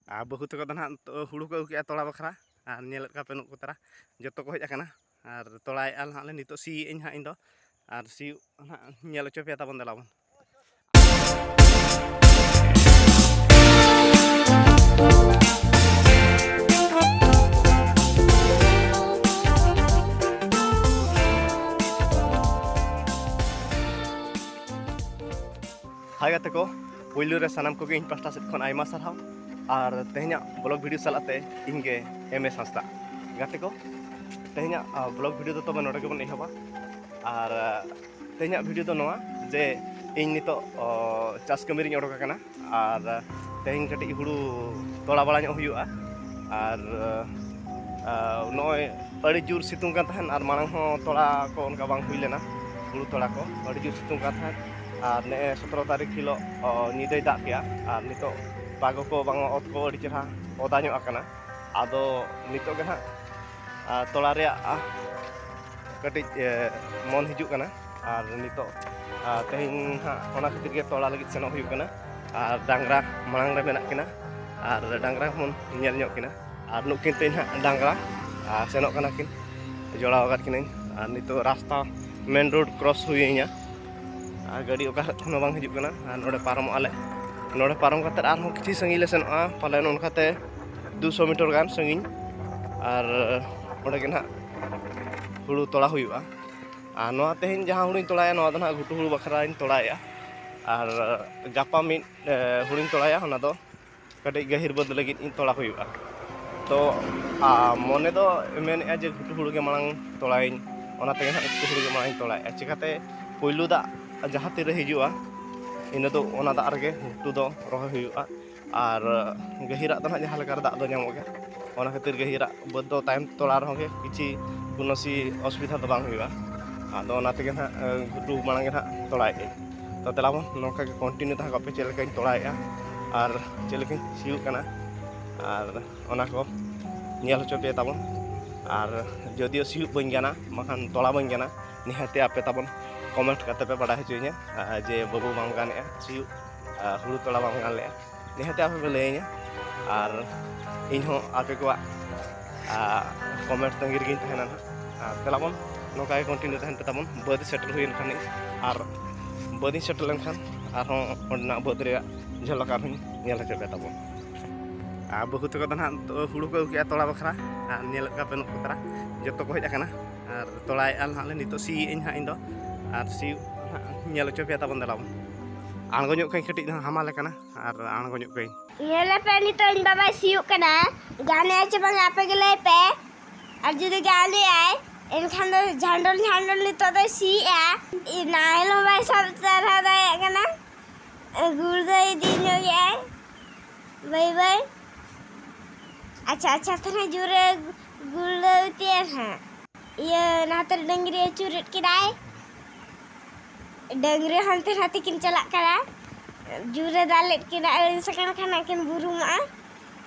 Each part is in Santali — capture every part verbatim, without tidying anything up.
ᱟᱨ ᱵᱟᱹᱦᱩ ᱛᱟᱠᱚ ᱫᱚ ᱱᱟᱦᱟᱜ ᱱᱤᱛᱚᱜ ᱦᱩᱲᱩ ᱠᱚ ᱟᱹᱜᱩ ᱠᱮᱜᱼᱟ ᱛᱚᱲᱟ ᱵᱟᱠᱷᱨᱟ᱾ ᱟᱨ ᱧᱮᱞᱮᱫ ᱠᱚᱣᱟ ᱯᱮ ᱱᱩᱠᱩ ᱛᱟᱨᱟ ᱡᱚᱛᱚ ᱠᱚ ᱦᱮᱡ ᱟᱠᱟᱱᱟ᱾ ᱟᱨ ᱛᱚᱲᱟᱭᱮᱫᱼᱟ ᱱᱟᱦᱟᱜ ᱞᱮ ᱱᱤᱛᱚᱜ, ᱥᱤᱭᱮᱫ ᱟᱹᱧ ᱦᱟᱸᱜ ᱤᱧ ᱫᱚ᱾ ᱟᱨ ᱥᱤᱭᱳᱜ ᱱᱟᱦᱟᱜ ᱧᱮᱞ ᱦᱚᱪᱚ ᱯᱮᱭᱟ ᱛᱟᱵᱚᱱ, ᱫᱮᱞᱟ ᱵᱚᱱ᱾ ᱦᱟᱭ ᱜᱟᱛᱮ ᱠᱚ, ᱯᱳᱭᱞᱳ ᱨᱮ ᱥᱟᱱᱟᱢ ᱠᱚᱜᱮ ᱤᱧ ᱯᱟᱦᱴᱟ ᱥᱮᱫ ᱠᱷᱚᱱ ᱟᱭᱢᱟ ᱥᱟᱨᱦᱟᱣ᱾ ᱟᱨ ᱛᱮᱦᱮᱧᱟᱜ ᱵᱞᱚᱜ ᱵᱷᱤᱰᱤᱭᱳ ᱥᱟᱞᱟᱜ ᱛᱮ ᱤᱧ ᱜᱮ ᱮᱢ ᱮᱥ ᱦᱟᱸᱥᱫᱟ᱾ ᱜᱟᱛᱮ ᱠᱚ, ᱛᱮᱦᱮᱧᱟᱜ, ᱟ, ᱵᱞᱚᱜ ᱵᱷᱤᱰᱤᱭᱳ ᱫᱚ ᱛᱚᱵᱮ ᱱᱚᱰᱮ ᱜᱮᱵᱚᱱ ᱮᱦᱚᱵᱟ᱾ ᱟᱨ, ᱟ, ᱛᱮᱦᱮᱧᱟᱜ ᱵᱷᱤᱰᱤᱭᱳ ᱫᱚ ᱱᱚᱣᱟ ᱡᱮ ᱤᱧ ᱱᱤᱛᱚᱜ, ᱚ, ᱪᱟᱥ ᱠᱟᱹᱢᱤ ᱨᱤᱧ ᱚᱰᱚᱠ ᱟᱠᱟᱱᱟ᱾ ᱟᱨ, ᱟ, ᱛᱮᱦᱮᱧ ᱠᱟᱹᱴᱤᱡ ᱦᱩᱲᱩ ᱛᱚᱲᱟ ᱵᱟᱲᱟ ᱧᱚᱜ ᱦᱩᱭᱩᱜᱼᱟ᱾ ᱟᱨ, ᱟ, ᱱᱚᱜᱼᱚᱭ ᱟᱹᱰᱤ ᱡᱳᱨ ᱥᱤᱛᱩᱝ ᱠᱟᱱ ᱛᱟᱦᱮᱸᱫ ᱟᱨ ᱢᱟᱲᱟᱝ ᱦᱚᱸ ᱛᱚᱲᱟ ᱠᱚ ᱚᱱᱠᱟ ᱵᱟᱝ ᱦᱩᱭ ᱞᱮᱱᱟ, ᱦᱩᱲᱩ ᱛᱚᱲᱟ ᱠᱚ ᱟᱹᱰᱤ ᱡᱳᱨ ᱥᱤᱛᱩᱝ ᱠᱟᱱ ᱛᱟᱦᱮᱸᱫ᱾ ᱟᱨ ᱱᱮᱜᱼᱮ ᱥᱚᱛᱨᱚ ᱛᱟᱹᱨᱤᱠᱷ ᱦᱤᱞᱳᱜ, ᱚ, ᱧᱤᱫᱟᱹᱭ ᱫᱟᱜ ᱠᱮᱜᱼᱟ᱾ ᱟᱨ ᱱᱤᱛᱚᱜ ᱯᱟᱜᱚ ᱠᱚ ᱵᱟᱝ, ᱚᱛ ᱠᱚ ᱟᱹᱰᱤ ᱪᱮᱦᱨᱟ ᱚᱫᱟ ᱧᱚᱜ ᱟᱠᱟᱱᱟ᱾ ᱟᱫᱚ ᱱᱤᱛᱚᱜ ᱜᱮ ᱱᱟᱦᱟᱜ, ᱟ, ᱛᱚᱲᱟ ᱨᱮᱭᱟᱜ, ᱟ, ᱠᱟᱹᱴᱤᱡ, ᱮ, ᱢᱚᱱ ᱦᱤᱡᱩᱜ ᱠᱟᱱᱟ᱾ ᱟᱨ ᱱᱤᱛᱚᱜ, ᱟ, ᱛᱮᱦᱮᱧ ᱦᱟᱸᱜ ᱚᱱᱟ ᱠᱷᱟᱹᱛᱤᱨ ᱜᱮ ᱛᱚᱲᱟ ᱞᱟᱹᱜᱤᱫ ᱥᱮᱱᱚᱜ ᱦᱩᱭᱩᱜ ᱠᱟᱱᱟ᱾ ᱟᱨ ᱰᱟᱝᱨᱟ ᱢᱟᱲᱟᱝ ᱨᱮ ᱢᱮᱱᱟᱜ ᱠᱤᱱᱟ, ᱟᱨ ᱰᱟᱝᱨᱟ ᱦᱚᱸᱵᱚᱱ ᱧᱮᱞ ᱧᱚᱜ ᱠᱤᱱᱟ᱾ ᱟᱨ ᱱᱩᱠᱤᱱ ᱛᱮᱧ ᱦᱟᱸᱜ ᱰᱟᱝᱨᱟ, ᱟᱨ ᱥᱮᱱᱚᱜ ᱠᱟᱱᱟ ᱠᱤᱱ, ᱡᱚᱲᱟᱣ ᱟᱠᱟᱫ ᱠᱤᱱᱟᱹᱧ᱾ ᱟᱨ ᱱᱤᱛᱚᱜ ᱨᱟᱥᱛᱟ ᱢᱮᱱ ᱨᱳᱰ ᱠᱨᱚᱥ ᱦᱩᱭ ᱤᱧᱟ᱾ ᱟᱨ ᱜᱟᱹᱰᱤ ᱚᱠᱟ ᱥᱮᱫ ᱠᱷᱚᱱ ᱦᱚᱸ ᱵᱟᱝ ᱦᱤᱡᱩᱜ ᱠᱟᱱᱟ᱾ ᱟᱨ ᱱᱚᱰᱮ ᱯᱟᱨᱚᱢᱚᱜ ᱟᱞᱮ, ᱱᱚᱰᱮ ᱯᱟᱨᱚᱢ ᱠᱟᱛᱮᱫ ᱟᱨᱦᱚᱸ ᱠᱤᱪᱷᱩ ᱥᱟᱺᱜᱤᱧ ᱞᱮ ᱥᱮᱱᱚᱜᱼᱟ, ᱯᱟᱞᱮᱱ ᱚᱱᱠᱟᱛᱮ ᱫᱩᱥᱚ ᱢᱤᱴᱟᱨ ᱜᱟᱱ ᱥᱟᱺᱜᱤᱧ᱾ ᱟᱨ ᱚᱸᱰᱮ ᱜᱮ ᱱᱟᱦᱟᱜ ᱦᱩᱲᱩ ᱛᱚᱲᱟ ᱦᱩᱭᱩᱜᱼᱟ᱾ ᱟᱨ ᱱᱚᱣᱟ ᱛᱮᱦᱮᱧ ᱡᱟᱦᱟᱸ ᱦᱩᱲᱩᱧ ᱛᱚᱲᱟᱭᱟ, ᱱᱚᱣᱟ ᱫᱚ ᱱᱟᱦᱟᱜ ᱜᱷᱩᱴᱩ ᱦᱩᱲᱩ ᱵᱟᱠᱷᱨᱟᱧ ᱛᱚᱲᱟᱭᱮᱫᱼᱟ᱾ ᱟᱨ ᱜᱟᱯᱟ ᱢᱤᱫ, ᱮ, ᱦᱩᱲᱩᱧ ᱛᱚᱲᱟᱭᱟ, ᱚᱱᱟ ᱫᱚ ᱠᱟᱹᱴᱤᱡ ᱜᱟᱹᱦᱤᱨ ᱵᱟᱹᱫᱽ ᱞᱟᱹᱜᱤᱫ ᱤᱧ ᱛᱚᱲᱟ ᱦᱩᱭᱩᱜᱼᱟ᱾ ᱛᱚ, ᱟ, ᱢᱚᱱᱮ ᱫᱚ ᱢᱮᱱᱮᱫᱼᱟ ᱡᱮ ᱜᱷᱩᱴᱩ ᱦᱩᱲᱩ ᱜᱮ ᱢᱟᱲᱟᱝ ᱛᱚᱲᱟᱭᱟᱹᱧ, ᱚᱱᱟ ᱛᱮᱜᱮ ᱱᱟᱦᱟᱜ ᱜᱷᱩᱴᱩ ᱦᱩᱲᱩ ᱜᱮ ᱢᱟᱲᱟᱝ ᱤᱧ ᱛᱚᱲᱟᱭᱮᱫᱼᱟ᱾ ᱪᱤᱠᱟᱹᱛᱮ ᱯᱳᱭᱞᱳ ᱫᱟᱜ ᱡᱟᱦᱟᱸ ᱛᱤᱨᱮ ᱦᱤᱡᱩᱜᱼᱟ, ᱤᱱᱟᱹ ᱫᱚ ᱚᱱᱟ ᱫᱟᱜ ᱨᱮᱜᱮ ᱜᱷᱩᱴᱩ ᱫᱚ ᱨᱚᱦᱚᱭ ᱦᱩᱭᱩᱜᱼᱟ᱾ ᱟᱨ ᱜᱟᱹᱦᱤᱨᱟᱜ ᱫᱚ ᱱᱟᱦᱟᱜ ᱡᱟᱦᱟᱸ ᱞᱮᱠᱟ ᱨᱮ ᱫᱟᱜ ᱫᱚ ᱧᱟᱢᱚᱜ ᱜᱮᱭᱟ, ᱚᱱᱟ ᱠᱷᱟᱹᱛᱤᱨ ᱜᱟᱹᱦᱤᱨᱟᱜ ᱵᱟᱹᱫᱽ ᱫᱚ ᱛᱟᱭᱚᱢ ᱛᱚᱲᱟ ᱨᱮᱦᱚᱸ ᱜᱮ ᱠᱤᱪᱷᱤ ᱠᱳᱱᱳ ᱥᱤ ᱚᱥᱩᱵᱤᱫᱷᱟ ᱫᱚ ᱵᱟᱝ ᱦᱩᱭᱩᱜᱼᱟ᱾ ᱟᱫᱚ ᱚᱱᱟ ᱛᱮᱜᱮ ᱱᱟᱦᱟᱜ, ᱮ, ᱜᱷᱩᱴᱩ ᱢᱟᱲᱟᱝ ᱜᱮ ᱱᱟᱦᱟᱜ ᱛᱚᱲᱟᱭᱮᱫ ᱟᱹᱧ᱾ ᱛᱚ ᱫᱮᱞᱟ ᱵᱚᱱ ᱱᱚᱝᱠᱟ ᱜᱮ ᱠᱚᱱᱴᱤᱱᱤᱭᱩ ᱛᱟᱦᱮᱸ ᱠᱚᱜ ᱯᱮ, ᱪᱮᱫ ᱞᱮᱠᱟᱧ ᱛᱚᱲᱟᱭᱮᱫᱼᱟ ᱟᱨ ᱪᱮᱫ ᱞᱮᱠᱟᱧ ᱥᱤᱭᱳᱜ ᱠᱟᱱᱟ, ᱟᱨ ᱚᱱᱟ ᱠᱚ ᱧᱮᱞ ᱦᱚᱪᱚ ᱯᱮ ᱛᱟᱵᱚᱱ᱾ ᱟᱨ ᱡᱳᱫᱤᱭᱳ ᱥᱤᱭᱳᱜ ᱵᱟᱹᱧ ᱜᱟᱱᱟ, ᱵᱟᱝᱠᱷᱟᱱ ᱛᱚᱲᱟ ᱵᱟᱹᱧ ᱜᱟᱱᱟ, ᱱᱤᱦᱟᱹᱛᱤ ᱟᱯᱮ ᱛᱟᱵᱚᱱ ᱠᱚᱢᱮᱱᱴ ᱠᱟᱛᱮ ᱯᱮ ᱵᱟᱰᱟᱭ ᱦᱚᱪᱚᱧᱟ, ᱟ, ᱡᱮ ᱵᱟᱹᱵᱩ ᱵᱟᱢ ᱜᱟᱱᱮᱜᱼᱟ ᱥᱤᱭᱳᱜ, ᱟ, ᱦᱩᱲᱩ ᱛᱚᱲᱟ ᱵᱟᱢ ᱜᱟᱱ ᱞᱮᱜᱼᱟ᱾ ᱱᱤᱦᱟᱹᱛᱤ ᱟᱯᱮ ᱯᱮ ᱞᱟᱹᱭᱟᱹᱧᱟ᱾ ᱟᱨ ᱤᱧ ᱦᱚᱸ ᱟᱯᱮ ᱠᱚᱣᱟᱜ ᱠᱚᱢᱮᱱᱴ ᱛᱟᱺᱜᱤ ᱨᱮᱜᱮᱧ ᱛᱟᱦᱮᱱᱟ ᱱᱟᱦᱟᱜ᱾ ᱟᱨ ᱫᱮᱞᱟ ᱵᱚᱱ, ᱱᱚᱝᱠᱟ ᱜᱮ ᱠᱚᱱᱴᱤᱱᱤᱭᱩ ᱛᱟᱦᱮᱱ ᱯᱮ ᱛᱟᱵᱚᱱ᱾ ᱵᱟᱹᱫᱽ ᱥᱮᱴᱮᱨ ᱦᱩᱭᱮᱱ ᱠᱷᱟᱱ ᱟᱨ ᱵᱟᱹᱫᱽ ᱤᱧ ᱥᱮᱴᱮᱨ ᱞᱮᱱᱠᱷᱟᱱ ᱟᱨᱦᱚᱸ ᱚᱸᱰᱮᱱᱟᱜ ᱵᱟᱹᱫᱽ ᱨᱮᱭᱟᱜ ᱡᱷᱟᱞᱟᱠ ᱟᱨᱦᱚᱸᱧ ᱧᱮᱞ ᱦᱚᱪᱚ ᱯᱮ ᱛᱟᱵᱚᱱ᱾ ᱟᱨ ᱵᱟᱹᱦᱩ ᱛᱟᱠᱚ ᱫᱚ ᱱᱟᱦᱟᱜ ᱦᱩᱲᱩ ᱠᱚ ᱟᱹᱜᱩ ᱠᱮᱜᱼᱟ ᱛᱚᱲᱟ ᱵᱟᱠᱷᱨᱟ᱾ ᱟᱨ ᱧᱮᱞᱮᱫ ᱠᱚᱣᱟ ᱯᱮ ᱱᱩᱠᱩ ᱛᱟᱨᱟ ᱡᱚᱛᱚ ᱠᱚ ᱦᱮᱡ ᱟᱠᱟᱱᱟ᱾ ᱟᱨ ᱛᱚᱲᱟᱭᱮᱫᱼᱟ ᱱᱟᱦᱟᱜ ᱞᱮ ᱱᱤᱛᱚᱜ, ᱥᱤᱭᱮᱫ ᱟᱹᱧ ᱦᱟᱸᱜ ᱤᱧ ᱫᱚ᱾ ᱟᱨ ᱥᱤᱭᱳᱜ ᱱᱟᱦᱟᱜ ᱧᱮᱞ ᱦᱚᱪᱚ ᱯᱮᱭᱟ ᱛᱟᱵᱚᱱ, ᱫᱮᱞᱟ ᱵᱚᱱ᱾ ᱟᱬᱜᱚ ᱧᱚᱜ ᱠᱟᱹᱧ, ᱠᱟᱹᱴᱤᱡ ᱫᱚ ᱦᱟᱢᱟᱞ ᱟᱠᱟᱱᱟ᱾ ᱟᱨ ᱟᱬᱜᱚ ᱧᱚᱜ ᱠᱟᱹᱧ᱾ ᱧᱮᱞᱮᱯᱮ ᱱᱤᱛᱚᱜ ᱤᱧ ᱵᱟᱵᱟᱭ ᱥᱤᱭᱳᱜ ᱠᱟᱱᱟ, ᱜᱟᱱᱮᱜᱼᱟᱭ ᱪᱮ ᱵᱟᱝ ᱟᱯᱮ ᱜᱮ ᱞᱟᱹᱭ ᱯᱮ᱾ ᱟᱨ ᱡᱩᱫᱤ ᱜᱟᱱᱮᱜᱼᱟᱭ, ᱮᱱᱠᱷᱟᱱ ᱫᱚ ᱡᱷᱟᱱᱰᱚᱞ ᱡᱷᱟᱱᱰᱚᱞ ᱱᱤᱛᱚᱜ ᱫᱚᱭ ᱥᱤᱭᱮᱜᱼᱟ᱾ ᱤ-, ᱱᱟᱦᱮᱞ ᱦᱚᱸ ᱵᱟᱭ ᱥᱟᱵ ᱛᱟᱨᱟ ᱫᱟᱲᱮᱭᱟᱜ ᱠᱟᱱᱟ᱾ ᱜᱩᱲᱫᱟᱹ ᱤᱫᱤ ᱧᱚᱜᱮᱜᱼᱟᱭ ᱵᱟᱹᱭ ᱵᱟᱹᱭ᱾ ᱟᱪᱪᱷᱟ, ᱟᱪᱪᱷᱟ, ᱛᱟᱦᱞᱮ ᱡᱳᱨᱮ ᱜᱩᱲᱫᱟᱹ ᱤᱫᱤᱭᱟ ᱱᱟᱦᱟᱜ᱾ ᱤᱭᱟᱹ, ᱱᱟᱛᱮ ᱨᱮ ᱰᱟᱹᱝᱨᱤ ᱟᱹᱪᱩᱨᱮᱫ ᱠᱤᱱᱟᱭ᱾ ᱰᱟᱹᱝᱨᱤ ᱦᱟᱱᱛᱮ ᱱᱟᱛᱮ ᱠᱤᱱ ᱪᱟᱞᱟᱜ ᱠᱟᱱᱟ᱾ ᱡᱳᱨᱮ ᱫᱟᱞᱮᱫ ᱠᱤᱱᱟ, ᱟᱹᱲᱤᱥ ᱟᱠᱟᱱ ᱠᱷᱟᱱ ᱱᱟᱜ ᱠᱤᱱ ᱵᱩᱨᱩᱢᱚᱜᱼᱟ᱾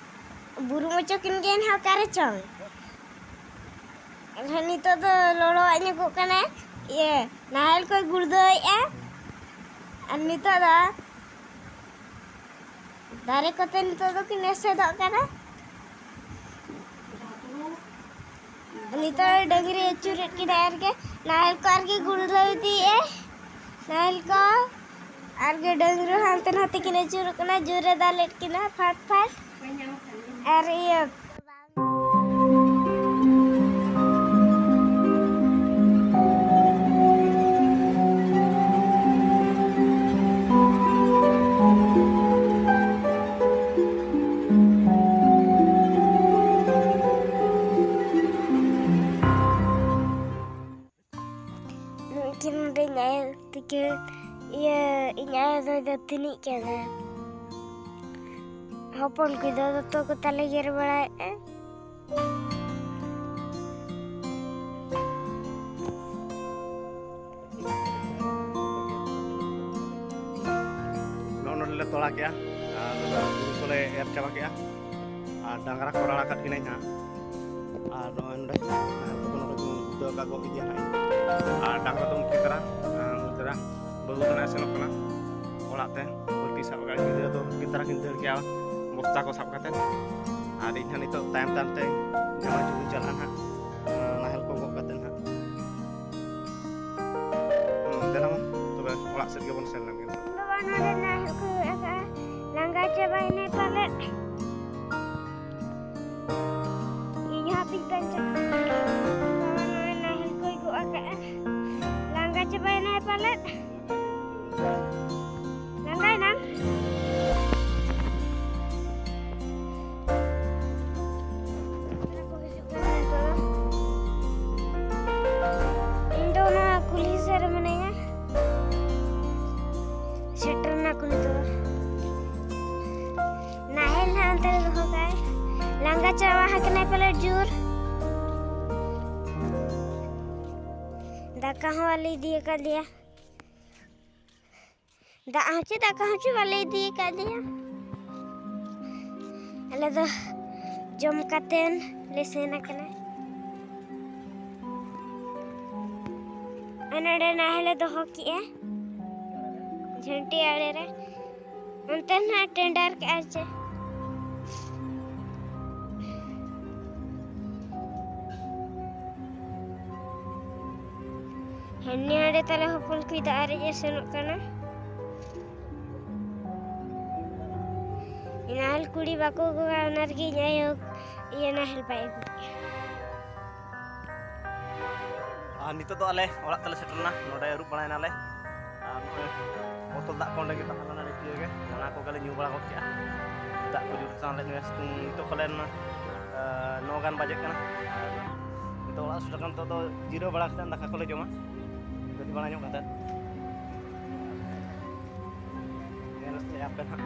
ᱵᱩᱨᱩᱢ ᱦᱚᱪᱚ ᱠᱤᱱ ᱜᱮ ᱱᱟᱦᱟᱜ ᱚᱠᱟᱨᱮ ᱪᱚᱝ᱾ ᱮᱱᱠᱷᱟᱱ ᱱᱤᱛᱚᱜ ᱫᱚ ᱞᱚᱞᱚᱣᱟᱜ ᱧᱚᱜᱚᱜ ᱠᱟᱱᱟ᱾ ᱤᱭᱟᱹ, ᱱᱟᱦᱮᱞ ᱠᱚᱭ ᱜᱩᱲᱫᱟᱹᱣᱮᱫᱼᱟ᱾ ᱟᱨ ᱱᱤᱛᱚᱜ ᱫᱚ ᱫᱟᱨᱮ ᱠᱚᱛᱮ ᱱᱤᱛᱚᱜ ᱫᱚᱠᱤᱱ ᱮᱥᱮᱫᱚᱜ ᱠᱟᱱᱟ᱾ ᱱᱤᱛᱚᱜ ᱰᱟᱹᱝᱨᱤ ᱟᱹᱪᱩᱨᱮᱫ ᱠᱤᱱᱟ ᱟᱨᱜᱮ, ᱱᱟᱦᱮᱞ ᱠᱚ ᱟᱨᱜᱮ ᱜᱩᱲᱫᱟᱹᱣ ᱤᱫᱤᱭᱮᱫᱼᱟᱭ᱾ ᱱᱟᱦᱮᱞ ᱠᱚ ᱟᱨᱜᱮ ᱰᱟᱹᱝᱨᱤ ᱦᱟᱱᱛᱮ ᱱᱟᱛᱮ ᱠᱤᱱ ᱟᱹᱪᱩᱨᱚᱜ ᱠᱟᱱᱟ, ᱡᱳᱨᱮ ᱫᱟᱞᱮᱫ ᱠᱤᱱᱟ ᱯᱷᱟᱴ ᱯᱷᱟᱴ᱾ ᱟᱨ ᱤᱭᱟᱹ ᱱᱩᱭ ᱴᱷᱮᱱ ᱱᱚᱰᱮ ᱤᱧ ᱟᱭᱳ ᱛᱤᱠᱤᱱ, ᱤᱭᱟᱹ, ᱤᱧ ᱟᱭᱳ ᱫᱚᱭ ᱫᱟᱹᱛᱟᱹᱱᱤᱜ ᱠᱟᱱᱟ᱾ ᱦᱚᱯᱚᱱ ᱠᱚᱫᱚ ᱫᱚᱛᱚ ᱠᱚ ᱛᱟᱞᱮ ᱜᱮᱨ ᱵᱟᱲᱟᱭᱮᱫᱼᱟ᱾ ᱱᱚᱜᱼᱚ ᱱᱚᱰᱮ ᱞᱮ ᱛᱚᱲᱟ ᱠᱮᱜᱼᱟ ᱟᱨ ᱦᱩᱲᱩ ᱠᱚᱞᱮ ᱮᱨ ᱪᱟᱵᱟ ᱠᱮᱜᱼᱟ ᱟᱨ ᱰᱟᱝᱨᱟ ᱠᱚ ᱨᱟᱲᱟ ᱠᱟᱜ ᱠᱤᱱᱟᱹᱧ ᱦᱟᱸᱜ᱾ ᱟᱨ ᱱᱚᱜᱼᱚᱭ ᱱᱚᱰᱮ ᱱᱟᱦᱮᱞ ᱠᱚ ᱱᱚᱰᱮ ᱠᱚ ᱫᱟᱹᱲ ᱠᱟᱜ ᱜᱚᱫ ᱤᱫᱤᱭᱟ ᱦᱟᱸᱜ᱾ ᱟᱨ ᱰᱟᱝᱨᱟ ᱫᱚ ᱩᱱᱠᱤᱱ ᱛᱟᱨᱟ, ᱟᱨ ᱩᱱᱠᱤᱱ ᱛᱟᱨᱟ ᱵᱟᱹᱦᱩ ᱫᱚ ᱱᱟᱜ ᱥᱮᱱᱚᱜ ᱠᱟᱱᱟ ᱚᱲᱟᱜ ᱛᱮ᱾ ᱵᱟᱹᱞᱴᱤ ᱥᱟᱵ ᱠᱟᱜ ᱜᱤᱫᱽᱨᱟᱹ ᱫᱚ ᱩᱱᱠᱤᱱ ᱛᱟᱨᱟ ᱠᱤᱱ ᱫᱟᱹᱲ ᱠᱮᱜᱼᱟ᱾ ᱵᱚᱥᱛᱟ ᱠᱚ ᱥᱟᱵ ᱠᱟᱛᱮ᱾ ᱟᱨ ᱤᱧ ᱦᱚᱸ ᱱᱤᱛᱚᱜ ᱛᱟᱭᱚᱢ ᱛᱟᱭᱚᱢ ᱛᱮ ᱡᱟᱶᱟᱭ ᱡᱩᱜᱤᱧ ᱪᱟᱞᱟᱜᱼᱟ ᱱᱟᱦᱟᱜ, ᱱᱟᱦᱮᱞ ᱠᱚ ᱜᱚᱜ ᱠᱟᱛᱮ ᱱᱟᱦᱟᱜ᱾ ᱦᱩᱸ, ᱫᱮᱞᱟ ᱢᱟ, ᱛᱚᱵᱮ ᱚᱲᱟᱜ ᱥᱮᱫ ᱜᱮᱵᱚᱱ ᱥᱮᱱ ᱞᱮᱱ ᱜᱮ᱾ ᱵᱟᱵᱟ ᱱᱚᱰᱮ ᱱᱟᱦᱮᱞ ᱠᱚ ᱜᱚᱜ ᱟᱠᱟᱫᱼᱟ, ᱞᱟᱸᱜᱟ ᱪᱟᱵᱟᱭᱮᱱᱟᱭ ᱯᱟᱞᱮᱫ᱾ ᱤᱧ ᱦᱚᱸ ᱦᱟᱯᱤᱧ ᱵᱟᱧᱪᱟᱜ ᱠᱟᱱᱟ᱾ ᱵᱟᱵᱟ ᱱᱚᱜᱼᱚᱭ ᱱᱟᱦᱮᱞ ᱠᱚᱭ ᱜᱚᱜ ᱟᱠᱟᱫᱼᱟ, ᱞᱟᱸᱜᱟ ᱪᱟᱵᱟᱭᱮᱱᱟᱭ ᱯᱟᱞᱮᱫ᱾ ᱞᱟᱸᱜᱟᱭᱮᱱᱟᱢ? ᱤᱧ ᱫᱚ ᱚᱱᱟ ᱠᱩᱞᱦᱤ ᱥᱮᱫ ᱨᱮ ᱢᱤᱱᱟᱹᱧᱟ᱾ ᱥᱮᱴᱮᱨ ᱱᱟ ᱠᱩᱞᱦᱤ ᱫᱚ᱾ ᱱᱟᱦᱮᱞ ᱱᱟᱦᱟᱜ ᱚᱱᱛᱮ ᱨᱮ ᱫᱚᱦᱚ ᱠᱟᱜᱼᱟᱭ᱾ ᱞᱟᱸᱜᱟ ᱪᱟᱵᱟ ᱟᱠᱟᱱᱟᱭ ᱯᱟᱞᱮ ᱡᱳᱨ᱾ ᱫᱟᱠᱟ ᱦᱚᱸ ᱵᱟᱞᱮ ᱤᱫᱤ ᱟᱠᱟᱫ ᱫᱮᱭᱟ᱾ ᱫᱟᱜ ᱦᱚᱸ ᱪᱮᱫ, ᱫᱟᱠᱟ ᱦᱚᱸ ᱪᱮᱫ ᱵᱟᱞᱮ ᱤᱫᱤ ᱟᱠᱟᱫ ᱫᱮᱭᱟ᱾ ᱟᱞᱮ ᱫᱚ ᱡᱚᱢ ᱠᱟᱛᱮᱱ ᱞᱮ ᱥᱮᱱ ᱟᱠᱟᱱᱟ᱾ ᱟᱨ ᱱᱚᱰᱮ ᱱᱟᱦᱮᱞ ᱞᱮ ᱫᱚᱦᱚ ᱠᱮᱜᱼᱟ ᱡᱷᱟᱹᱱᱴᱤ ᱟᱲᱮ ᱨᱮ᱾ ᱚᱱᱛᱮ ᱱᱟᱦᱟᱜ ᱴᱮᱱᱰᱟᱨ ᱠᱮᱜᱼᱟ ᱪᱮ᱾ ᱦᱟᱹᱱᱤ ᱟᱲᱮ ᱛᱟᱞᱮ ᱦᱚᱯᱚᱱ ᱠᱩᱲᱤ ᱫᱟᱜ ᱟᱨᱮᱡ ᱮ ᱥᱮᱱᱚᱜ ᱠᱟᱱᱟ᱾ ᱱᱟᱦᱮᱞ ᱠᱩᱲᱤ ᱵᱟᱠᱚ ᱟᱹᱜᱩᱣᱟ, ᱚᱱᱟ ᱨᱮᱜᱮ ᱤᱧ ᱟᱭᱳ ᱤᱭᱟᱹ ᱱᱟᱦᱮᱞ ᱵᱟᱭ ᱟᱹᱜᱩ ᱠᱮᱜᱼᱟ᱾ ᱟᱨ ᱱᱤᱛᱚᱜ ᱫᱚ ᱟᱞᱮ ᱚᱲᱟᱜ ᱛᱮᱞᱮ ᱥᱮᱴᱮᱨ ᱮᱱᱟ᱾ ᱱᱚᱰᱮ ᱟᱹᱨᱩᱵ ᱵᱟᱲᱟᱭᱮᱱᱟᱞᱮ᱾ ᱟᱨ ᱱᱚᱜᱼᱚᱭ ᱵᱚᱛᱚᱞ ᱫᱟᱜ ᱠᱚ ᱚᱸᱰᱮ ᱜᱮ ᱛᱟᱦᱮᱸ ᱞᱮᱱᱟ ᱰᱷᱤᱯᱤ ᱨᱮᱜᱮ, ᱚᱱᱟ ᱠᱚᱜᱮ ᱞᱮ ᱧᱩ ᱵᱟᱲᱟ ᱜᱚᱫ ᱠᱮᱜᱼᱟ᱾ ᱫᱟᱜ ᱠᱚ ᱧᱩ ᱥᱟᱶ ᱞᱮ ᱧᱩᱭᱟ᱾ ᱥᱤᱛᱩᱝ ᱱᱤᱛᱚᱜ ᱯᱟᱞᱮᱱ, ᱟᱸ, ᱱᱚ ᱜᱟᱱ ᱵᱟᱡᱮᱜ ᱠᱟᱱᱟ᱾ ᱟᱨ ᱱᱤᱛᱚᱜ ᱚᱲᱟᱜ ᱥᱮᱴᱮᱨ ᱠᱟᱱ, ᱱᱤᱛᱚᱜ ᱫᱚ ᱡᱤᱨᱟᱹᱣ ᱵᱟᱲᱟ ᱠᱟᱛᱮ ᱫᱟᱠᱟ ᱠᱚᱞᱮ ᱡᱚᱢᱟ, ᱜᱟᱹᱛᱤ ᱵᱟᱲᱟ ᱧᱚᱜ ᱠᱟᱛᱮ᱾ ᱧᱮᱞ ᱯᱮ ᱟᱯᱮ ᱱᱟᱦᱟᱜ᱾